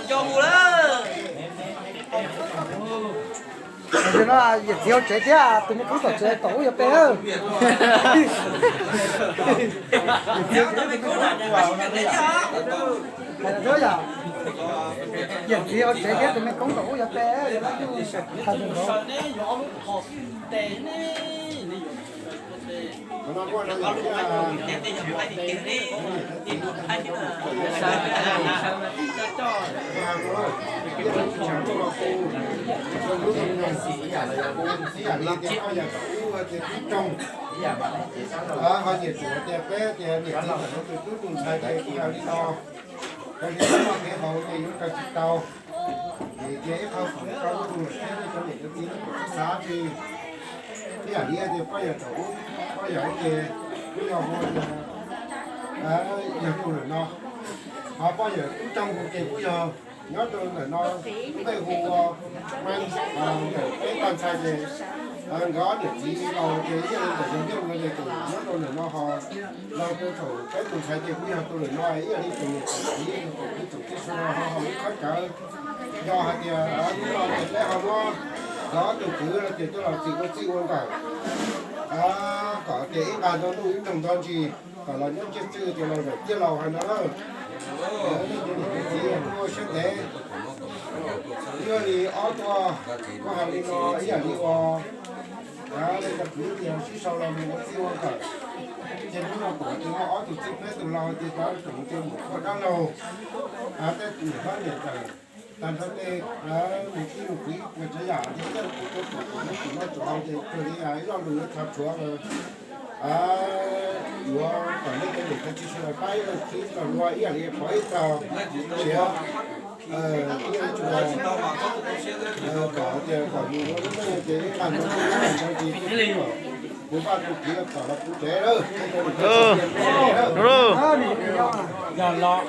Coj mus lawm. Yawm txiv hauv tsev thiab tus me koob tom tsev tom ub yog peb. Yawm txiv hauv tsev thiab tus me koob tom ub yog peb. Ho nyiam txawm tias peb tias niam txiv ntawm no tus tub tus ntxhais ces kuj yog li no, raws li kev noj kev haus ces yuav raws tsis tau. Ces tias ib qho kuv rau lub lus thiab nej cov niam cov txiv nej kuj txhob xav tsis ib yam li tias poj yawm thaum ub, poj yawm ces kuj yog hu tias yog tus lawm no, ho poj yawm tub rau hu ces kuj yog nyob rau ntawm no, peb hu ua Hmoob, ntawm peb tag ntxhais ces nkawd ob niam txiv laus ces yeej li ntawm yog Hmoob no ces tus nyob rau ntawm no ho laus rau thaum peb tus ntxhais ces kuj yog tus lawm no ib yam li tus niam tus txiv tus tub tus tij sawv daws ho haus ib khob cawv. Yog hais tias hnub no ces peb ho muab nkawd ob tug kwv no ces coj los txhim ua txij ua nkawm kom tias ib nqag nto ntuj ib nroog nto ntsis kom los nyob tsiaj txwj tias los zawm tiaj laus hais no na. Yog nej cov niam cov txiv kuj ua siab ntev, yog li ob tuaj kuj hais li no ib yam li ua nej cov kwv tij sib sau los mus ua txij ua nkawm. Ces hnub no kuv hais tias muaj ob tug txij peb tus laus ces cov tseem tias mus ua dab laug, tej niam hlob niam ntxawm tag nrho tej mus txij mus kwv ua tsav yam ces tej tus tuaj pom kuv hnub kuv no tsuas hais tias tsuas li ib lo lus yuav txhov rhuav yuav kom nej cov niam cov txiv sawv daws pab ib leeg qhib txoj hlua ib yam li qhov ib txog siav ib yam li tsuas kom tias kom yus ua lub neej ces ib qag nroo ib qag nroo ces kuv tus poj tus kwv kom los kuv tsev lawm.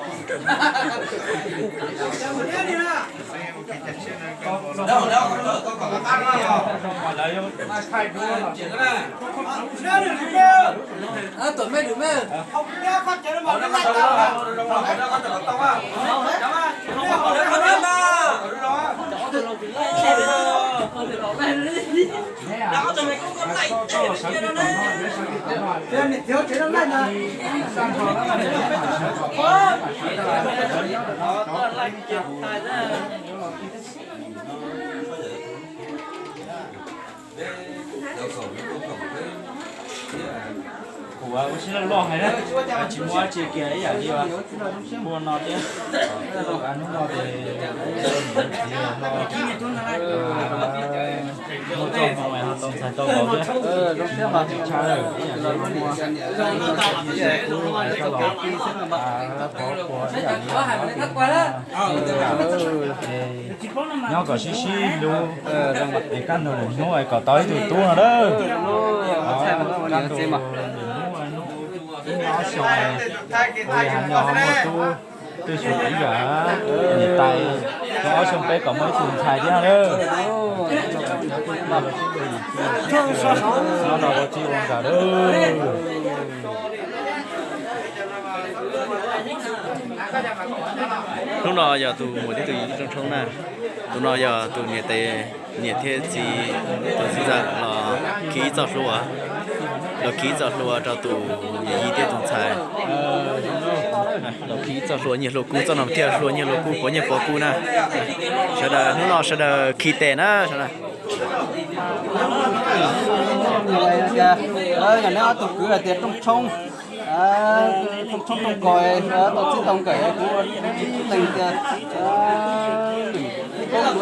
Kuv ua siab loj loj hais na, tsis muaj dab tsi kiag ib yam li ua no thiab. Hnub no ces txiv no muaj txoj hmoo ho tau ntxhais tau vauv thiab, zoo siab mas tshaj lawm ib yam li muaj tub hais coj los pov qhua ib yam li no ces nyob kom sib sib hlub es kaj ntug lwm hnub es kom tau ib tug tub no lawm. Kaj ntug lwm hnub ib ob xyoo uas yog ho nyob ho muaj tub twj ywm ib yam niam tais, ob xyoo peb kom muaj ib tug ntxhais thiab lawm. Nyob los ua txij ua nkawm lawm. Hnub no yog tus muam thiab tus yij rooj tshoob na. Tus no yog tus niam tais, niam thiab txiv, tus txiv ntxawm los khi ib txoj hlua, los khi ib txoj hlua rau tus niam yij thiab tus ntxhais. Los khi ib txoj hlua nyiaj hlua kub, txoj no thiaj hlua nyiaj hlua kub, pov nyiaj pov kub na. Sawv daws hnub no sawv daws khi tes na sawv daws. Yog neb ob tug kwv hais tias rooj tshoob, rooj tshoob rooj kos, tau txij tau nkawm kuv ua teeg tias tias neb nkawm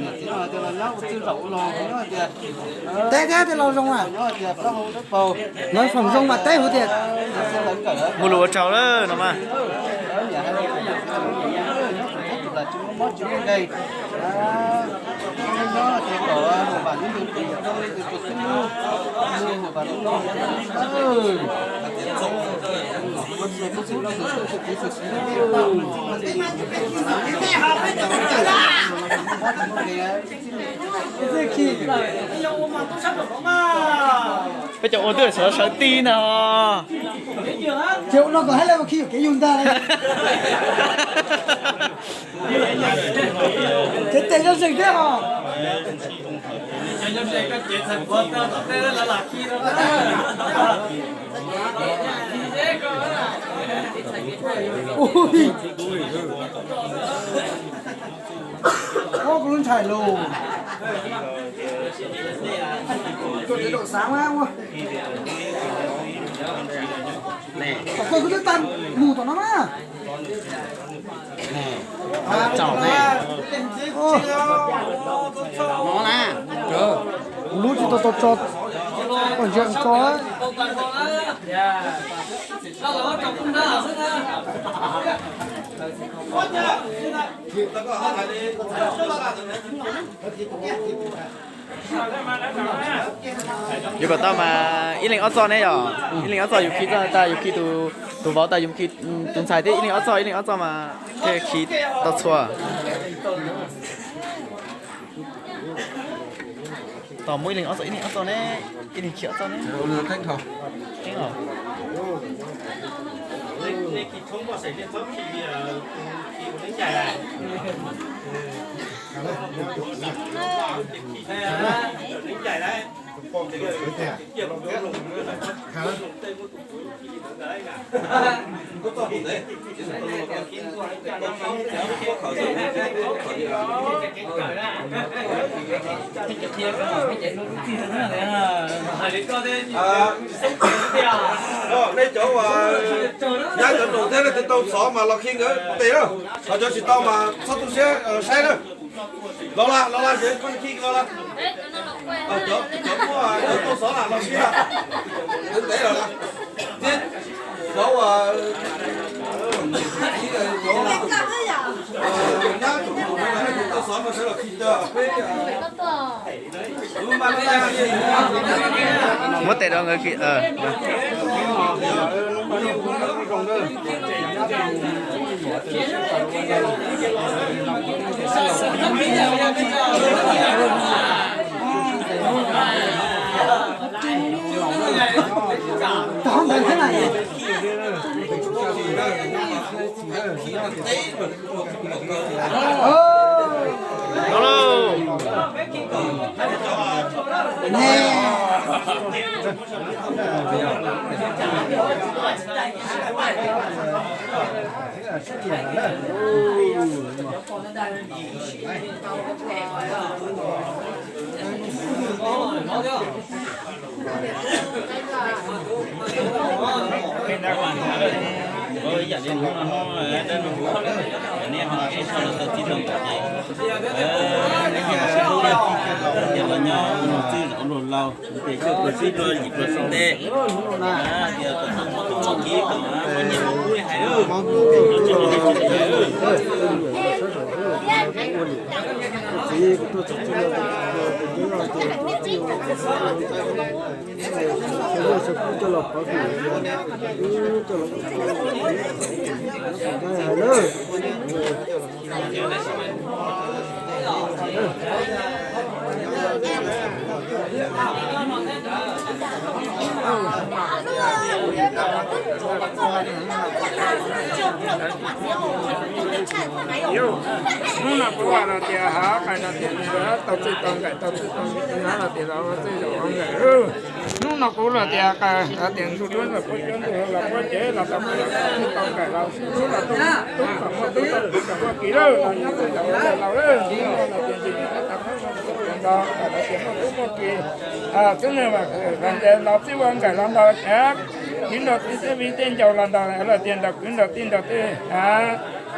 niam txiv no tias los nyob ua txij zaum ua laus nyob tias teb thiab tias laus zoo a, nyob tias plaub hau dawb paug, nyob foom zoo mas teb huv tias muaj lus ua tsaug lawm no mas. Nyob tias kom hauv vam lub ntuj tus yawm rau tus tus xub lub, mus hauv vam lub ntuj. Peb cov ua twb sawv sawv ti na. Ces ua no kom hais lawv ua khi yuam kev yug ntag. Ces tes zoo zeeg thiab os. Ui, kuv lub ntshai lus. Kom koj kuv twb tag mus tom no mas. Kuv lub tsis tau tau tso, koj ntsia kuv tso. Yuav kom tau mas ib leeg ob txoj ne yom, ib leeg ob txoj yus khi txoj tag yus khi tus vauv tas yus khi tus ntxhais thiab ib leeg ob txoj ib leeg ob txoj mas thiaj khi tau txhua. Tos muab ib leeg ob txoj ib leeg ob txoj ne, ib leeg khi ob txoj ne. Nej cov uas nyab cov nus thiab leej twg tau xov mas los khi nkawd tes na, ho cov tsis tau mas txhob tu siab saib na. Los lawm los lawm, cov muaj cov tau xov lawm los khi lawm, ntev lawm thiab cov uas nyab tau xov mas sawv los khi peb. Muab tes rau nkawd khi. Los nyob ua txwj zov luag laug, ces koj tus xib hluas yim pluag xib teb, tias kom tau muab tus muaj kib kom muab nyiaj muab kub hais. Hnub no kuv los tias hov qais los tias tau txij tau nkawm tau txij tau nkawm no los tias los ua txwj zov ua nkawm. Hnub no kuv los tias qais los tias ntsuj duab los puab cuab ntug los puab cev los tau txij tau nkawm los sib hlub los tub kom muaj tub tau tub kom muaj kis lawm los nyob txwj zov ua nkawm laus lawm. Hnub no los tias ntsis tau qhov no los tias muaj tub muaj kis, tub neeg los txij ua nkawm los ntau, kwv nrog txiv teb viv tej ncaus los ntau, los tias nrog kwv nrog tij nrog tej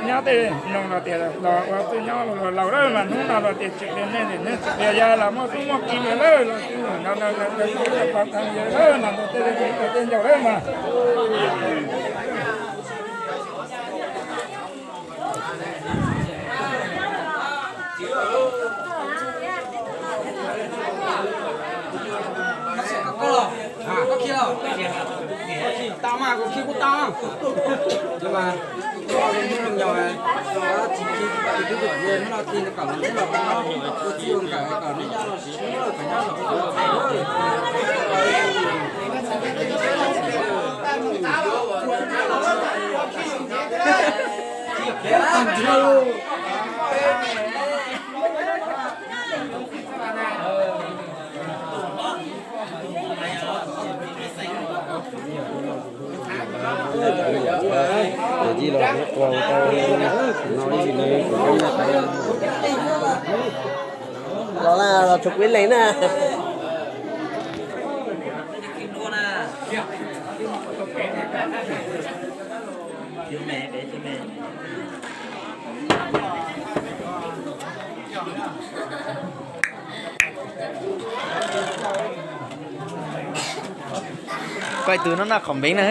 nyob tej noo los tias los ua txwj nyob ua laus lawm mas hnub no los tias tsim dua nej ntawm nej tsim dua yog los muaj tub muaj kis lawm los tub no no no no tub los pov tau yawg lawm mas ntau tej viv tej ncaus lawm mas. Tau mas, kuv khi kuj tau. Mas, ua li hnub no, tsis khi, tus twb tuaj hnub no khi kom nws los ua txij ua nkawm kom nws nyob los sis kom nyob los ua txij. Los na, los txog kuv ib leeg na. Koj tus no noj qhov npeev na.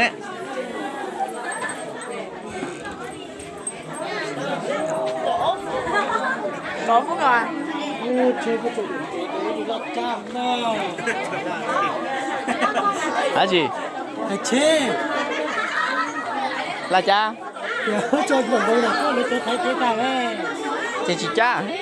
Dab tsi? Laj cab. Ces tsis cab.